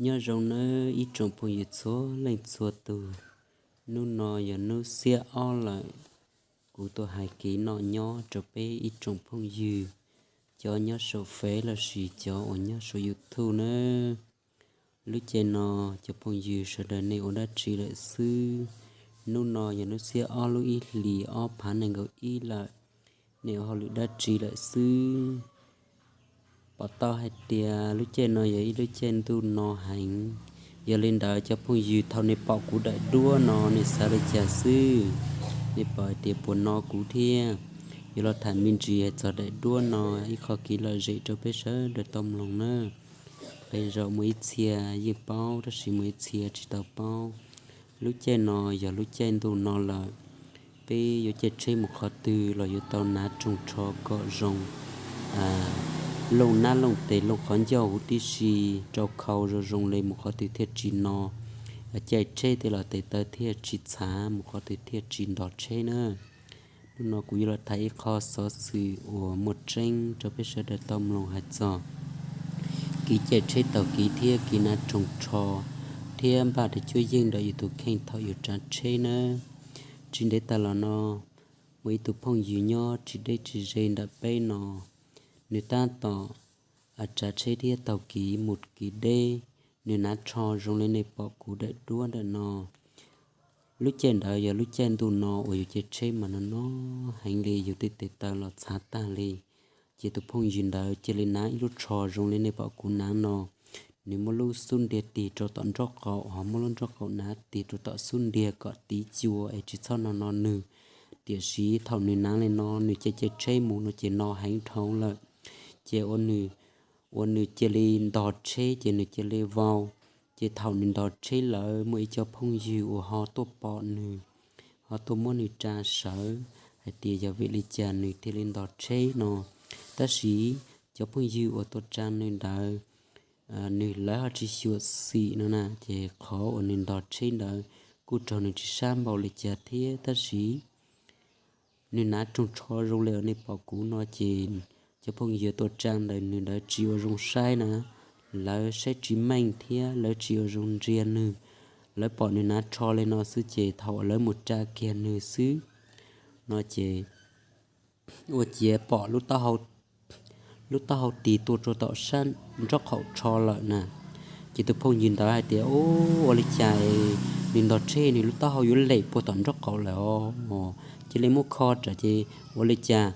Nyob zoo nawb ib tsoom phooj ywg txhua leej txhua tus. Hnub no yog hnub xiab ob lawm, kuv tuaj hais kev noj nyob rau peb ib tsoom phooj ywg, cov nyob saum Fev lossis cov uas nyob saum YouTube nawb. Lub caij no cov phooj ywg sawv daws nej ua dab tsi lawm xwb? Hnub no yog hnub xiab ob lub ib hlis ob phav nees nkaum ib lawm, nej ua hauj lwm dab tsi lawm xwb? Pom tau hais tias lub caij no yog ib lub caij ntuj no heev. Yog li ntawd cov phooj ywg, thaum nej pom kuv daim duab no nej xav li cas xwb? Nej pom hais tias puas no kuv thiab? Yuav los tham me ntsis hais txog daim duab no ib qho kev lom zem rau peb sawv daws tau mloog nawb. Qee zaum muaj ib txhia yeej paub tab sis muaj ib txhia tsis tau paub. Lub caij no yog lub caij ntuj no lawm, peb yuav caij tsheb mus qhov twg los yuav tau hnav rooj tsho kom zoo, looj nab looj tes looj qhov ncauj huv tib si, rau khau zoo zoo li mus qhov twg thiaj tsis no, caij tsheb tej los tes taw thiaj tsis txhav, mus qhov twg thiaj tsis ntog tsheb na. Hnub no kuv yuav los tham ib qho xov xwm uas muaj tseeb rau peb sawv daws tau mloog hais txog kev caij tsheb taug kev thiab kev hnav rooj tsho thiab npaj tej cuab yeej ntawm yus tus kheej thaum yus tsav tsheb nawb. Tsis ntev tas los no, muaj ib tug phooj ywg nyob tsis deb tsis ze ntawm peb no, nws tab tom tsav tsheb thiab taug kev mus kev deb, nws hnav tsho zoo li nej pom kuv daim duab ntawm no. Lub caij ntawd yog lub caij ntuj no uas yus caij tsheb mas no no heev li, yus tej tes taw los txhav tag li. Ces tus phooj ywg ntawd cia li hnav ib lub tsho zoo li nej pom kuv hnav no, nws muab lub xub ntiag tig rau tom nraub qaum, ho muab lub nraub qaum hnav tig rau tom xub ntiag kom tiv cua es tsis txhob no no nws. Tiam sis thaum nws hnav li no nws caij caij tsheb mus no ces no heev dhau lawm. Ces ua nws cia li ntog tsheb ces nws cia li vau. Ces thaum nws ntog tsheb lawm muaj ib co phooj ywg uas ho tuaj pom nws, ho tuaj muab nws tsa sawv hais tias yog vim li cas nws thiaj li ntog tsheb no. Tab sis cov phooj ywg uas tuaj tsa nws ntawd, nws lawv ho tsis xyuam xim no na, ces qhov uas nws ntog tsheb ntawd kuj raug nws tsis sab npaum li cas thiab. Tab sis nws hnav rooj tsho zoo li uas nej pom kuv no ces cov phooj ywg tuaj tsa ntawm nws ntawd tsis ua zoo saib na, lawv saib tsis meej thiab lawv tsis ua zoo ntsia nws. Lawv pom nws hnav tsho li no xwb ces thaum uas lawv mus tsa kiag nws xwb no ces ua ciav pom lub taub hau tig tuaj rau tom sab nraub qaum tsho lawm na. Ces tus phooj ywg ntawd hais tias, Ub, ua li cas nws ntog tsheb nws lub taub hau yuav lem puag tom nraub qaum lawm os? Cia li muab kho raws ces ua li cas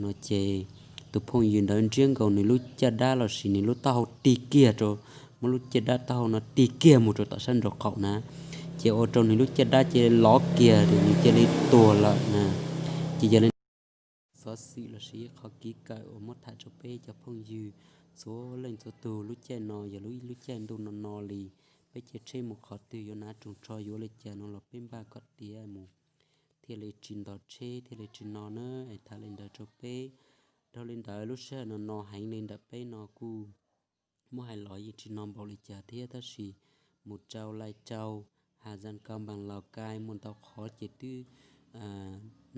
no ces tus phooj ywg ntawd ntsiab nkaus nws lub caj dab lossis nws lub taub hau tig kiag rau, muab lub caj dab taub hau no tig kiag mus rau tom sab nraub qaum na, ces ua rau nws lub caj dab cia li lov kiag nws cia li tuag lawm na. Ces yog li xov xwm lossis qhov kev kawm uas muab tham rau peb cov phooj ywg txhua leej txhua tus, lub caij no yog lub ib lub caij ntuj no no li, peb caij tsheb mus qhov twg yuav hnav rooj tsho yuav li cas no los peb npaj kom tiav mus thiaj li tsis ntog tsheb thiaj li tsis no na. Es tham li ntawd rau peb. Dhau li ntawd lub sij hawm no no heev li ntawm peb no kuj muab hais los yeej tsis no npaum li cas thiab tab sis mus rau Lai Châu, Hà Giang, Cao Bằng, Lào Cai muaj ntau qhov ces twb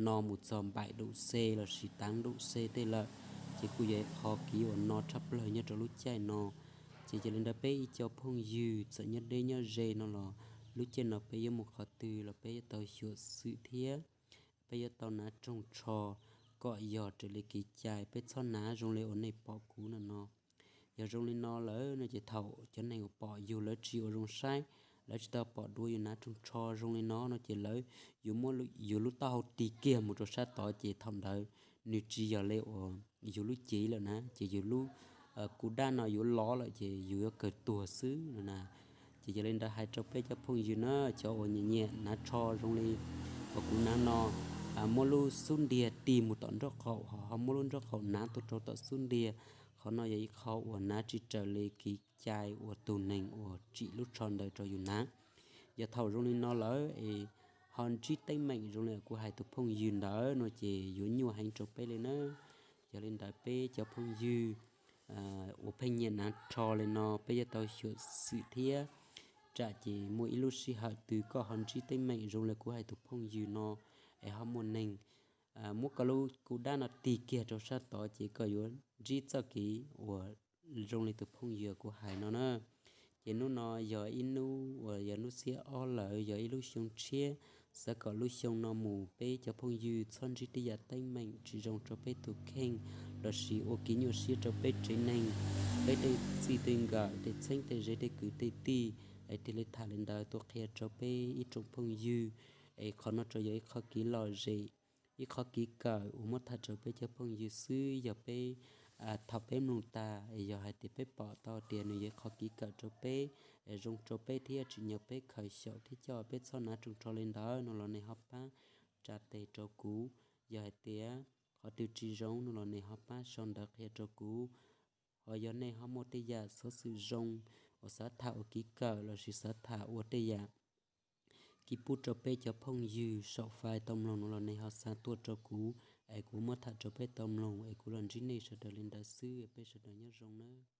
no mus txog npaim dum xe lossis tav dum xe tej lawm, ces kuj yog qhov kev uas no tshaj plaws nyob rau lub caij no. Ces yog li ntawd peb ib co phooj ywg txawm nyob deb nyob ze no los lub caij no peb yuav mus qhov twg los peb yuav tau xyuam xim thiab peb yuav tau hnav rooj tsho kom yog raws li kev cai, peb txhob hnav zoo li uas nej pom kuv no no. Yog zoo li no lawm no ces thaum cov neeg uas pom yus lawv tsis ua zoo saib, lawv tsis tau pom dua yus hnav rooj tsho zoo li no no ces lawv yuav muab yus lub taub hau tig kiag mus rau sab tod ces thaum ntawd nws tsis yog li uas yus lub cev lawm na, ces yus lub kuv dab no yuav lov lawm ces yus yuav kawg tuag xwb no na. Ces yog li ntawd hais rau peb cov phooj ywg na, cov uas nyiam nyiam hnav tsho zoo li uas kuv hnav no, muab lub xub ntiag tig mus tom nraub qaum, ho muab lub nraub qaum hnav tuaj rau tom xub ntiag, qhov no yog ib qho uas hnav tsis raws li kev cai uas tus neeg uas tsim lub tsho ntawd rau yus hnav. Yog thaum zoo li no lawm es ho ntsib teeb meem zoo li kuv hais tus phooj ywg ntawd no ces yuav nyuaj heev rau peb li na. Yog li ntawd peb cov phooj ywg uas pheej nyiam hnav tsho li no peb yuav tau xyuam xim thiab, tsam ces muaj ib lub sij hawm twg koj ho ntsib teeb meem zoo li kuv hais tus phooj ywg no, es ho muaj neeg muab koj lub kuv dab no tig kiag rau sab tod ces koj yuav ntsib txoj kev uas zoo li tus phooj ywg kuv hais no na. Ces hnub no yog ib hnub uas yog hnub xiab ob lawm, yog ib lub xyoo tshiab. Xav kom lub xyoo no mus peb cov phooj ywg txhob ntsib tej yam teeb meem tsis zoo rau peb tus kheej, lossis ua kev nyuaj siab rau peb tsev neeg, peb tej txij tej nkawm, tej txheeb tej ze, tej kwv tej tij, es thiaj li tham li ntawd tuaj qhia rau peb ib tsoom phooj ywg. Es qhov no tsuas yog ib qho kev lom zem, ib qho kev kawm uas muab tham rau peb cov phooj ywg xwb. Yog peb, thaum peb mloog tag es yog hais tias peb pom tau tias nws yog ib qho kev kawm rau peb, zoo rau peb thiab tsim nyog peb khaws xyaum thiab coj, peb txhob hnav rooj rho li ntawd no los nej ho pab tsa tes rau kuv. Yog hais tias qhov twg tsis zoo no los nej ho pab sau ntawv qhia rau kuv. Ho yog nej ho muaj tej yam xov xwm zoo uas xav tham ua kev kawm lossis xav tham ua tej yam kev pub rau peb cov phooj ywg saum fai tau mloog no los nej ho xa tuaj rau kuv, es kuv muab tham rau peb tau mloog, es kuv los ntsib nej sawv daws li ntawd xwb. Peb sawv daws nyob zoo nawb.